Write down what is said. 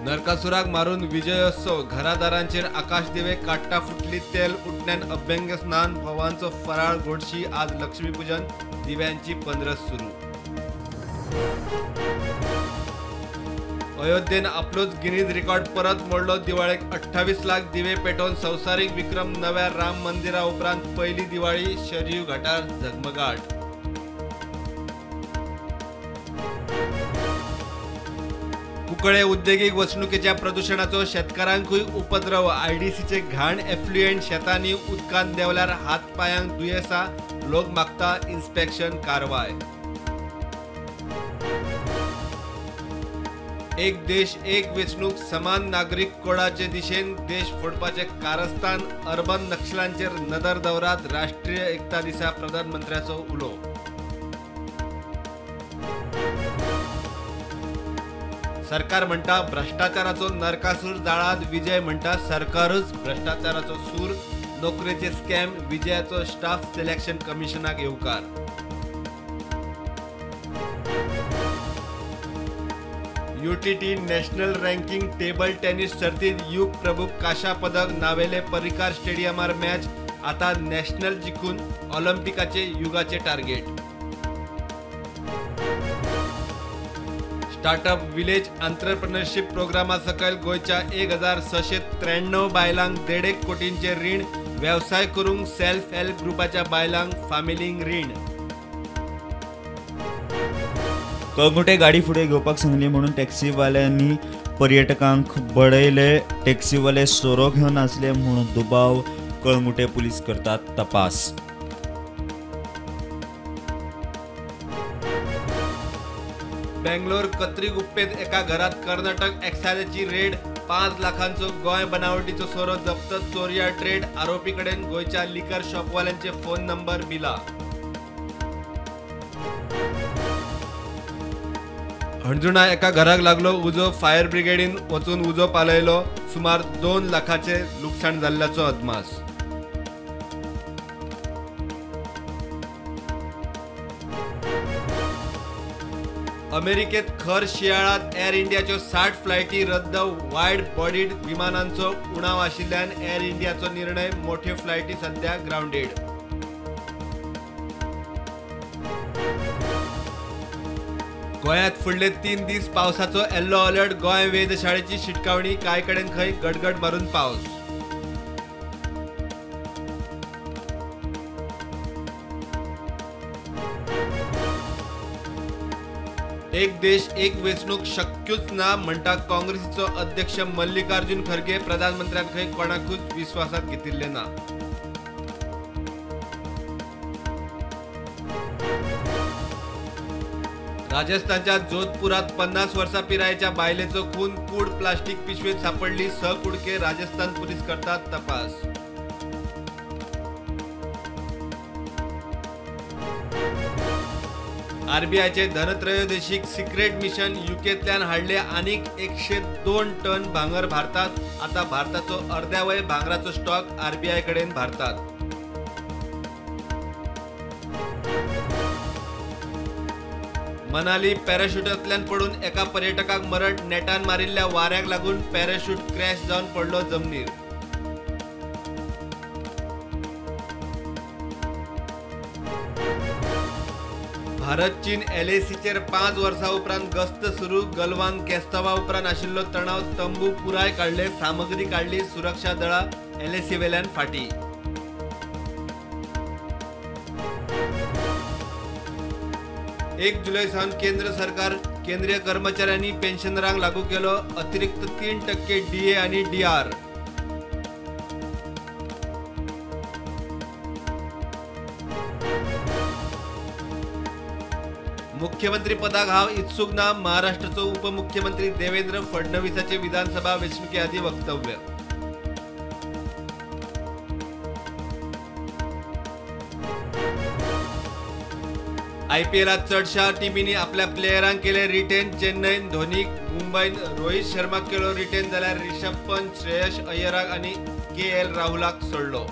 नरकासुराक मारून विजयोत्सव, घरादारांचेर आकाशदिवे, काट्टां फुटली तेल, उटण्यान अभ्यंग स्नान, फोवांचो फराळ, गोडशी. आज लक्ष्मीपूजन, दिव्यांची पंद्रस सुरू. अयोध्येन आपलोच गिनीज रिकॉर्ड परत मोडलो. दिवाळेक 28 लाख दिवे पेटोवन संवसारीक विक्रम. नव्या राम मंदिरा उपरांत पयली दिवाळी, शरयू घाटार झगमगाट. कुंकळे उद्देगीक वसणुकेच्या प्रदुशणाचो शेतकारांकूय उपद्रव. आयडीसीचे घाण एफ्लुएंट शेतांनी उदकांत देंवल्यार हात पायांक दुयेंसां, लोक मागता इन्स्पेक्शन कारवाय. एक देश एक वेंचणूक, समान नागरीक कोडाचे दिशेन देश फोडपाचे कारस्थान, अर्बन नक्षलांचेर नदर दवरात, राष्ट्रीय एकता दिसा प्रधानमंत्र्याचो उलो. सरकार म्हणटा भ्रष्टाचाराचो नरकासूर जाळात, विजय म्हणटा सरकारूच भ्रष्टाचाराचो सूर. नोकरेचे स्कॅम, विजयाचो स्टाफ सिलेक्शन कमिशनाक येवकार. UTT national ranking table tennis सर्तीत युग प्रभू कांशा पदक. नावेले पर्रीकार स्टेडियमार मॅच, आता नॅशनल जिखून ऑलिम्पिकाचे युगाचे टार्गेट. स्टार्टअप विलेज आंत्रप्रेन्योरशीप प्रोग्रामा सकयल गोंयच्या 1693 बायलांक 1.5 कोटींचे रीण, वेवसाय करूंक सेल्फ हेल्प ग्रुपाच्या बायलांक फामिलींक रीण. कळंगूटे गाडी फुडें घेवपाक सांगली म्हणून टॅक्सीवाल्यांनी पर्यटकांक बडयले. टॅक्सीवाले सोरो घेवन आसले म्हणून दुबाव. कळंगूटे पुलीस करतात तपास. बेंगलोर कत्रीगुप्पेत एका घरात कर्नाटक एक्सायजाची रेड, 5 लाखांचो गोंय बनावटीचो सोरो जप्त. चोरया ट्रेड, आरोपी कडेन गोंयच्या लिकर शॉपवाल्यांचे फोन नंबर बिला. हणजुणा एका घराक लागलो उजो, फायर ब्रिगेडीन वचून उजो पालयलो. सुमार 2 लाखाचे लुकसाण जाल्ल्याचो अदमास. अमेरिकेत खर शिंयाळांत एअर इंडियाच्यो 60 फ्लायटी रद्द. वायड बॉडीड विमानांचो उणाव आशिल्ल्यान एअर इंडियाचो निर्णय, मोठ्यो फ्लायटी सध्या ग्रावंडेड. गोंयांत फुडले 3 दीस पावसाचो येल्लो अलर्ट. गोंय वेधशाळेची शिटकावणी, कांय कडेन खंय गडगड मारून पावस. एक देश एक वेंचणूक शक्यूच ना म्हणटा काँग्रेसीचो अध्यक्ष मल्लिकार्जुन खरगे. प्रधानमंत्र्यान खंय कोणाकूच विस्वासांत घेतिल्लें ना. राजस्थानच्या जोधपुरात 50 वर्सां पिरायेच्या बायलेचो खून, कूड प्लास्टीक पिशवेंत सापडली. 6 कुडके, राजस्थान पुलीस करतात तपास. आरबीआयचे धनत्रयोदशीक सिक्रेट मिशन, युकेंतल्यान हाडले आनीक 102 टन भांगर भारतात. आता भारताचो अर्द्या वयर भांगराचो स्टॉक आरबीआय कडेन भारतात. मनाली पॅराशूटांतल्यान पडून एका पर्यटकाक मरण. नेटान मारिल्ल्या वाऱ्याक लागून पॅराशूट क्रॅश जावन पडलो जमनीर. भारत चीन एलएसीचेर 5 वर्सां उपरांत गस्त सुरू. गलवान केस्तावा उपरांत आशिल्लो तणाव, तंबू पुराय काडले, सामग्री काडली, सुरक्षा दळां एलएसी वेल्यान फाटीं. 1 जुलय सावन केंद्र सरकार केंद्रीय कर्मचाऱ्यांनी पेन्शनरांक लागू केलो अतिरिक्त 3% डीए आनी डीआर. मुख्यमंत्री पदाक हांव इत्सूक ना, महाराष्ट्राचो उपमुख्यमंत्री देवेंद्र फडणवीसाचे विधानसभा वेंचणुके आदीं वक्तव्य. आयपीएलात चडशा टिमींनी आपल्या प्लेयरांक केले रिटेन. चेन्नईन धोनीक, मुंबयन रोहित शर्माक केलो रिटेन, जाल्यार ऋषभ पंत, श्रेयस अय्यराक आनी के एल राहुलाक सोडलो.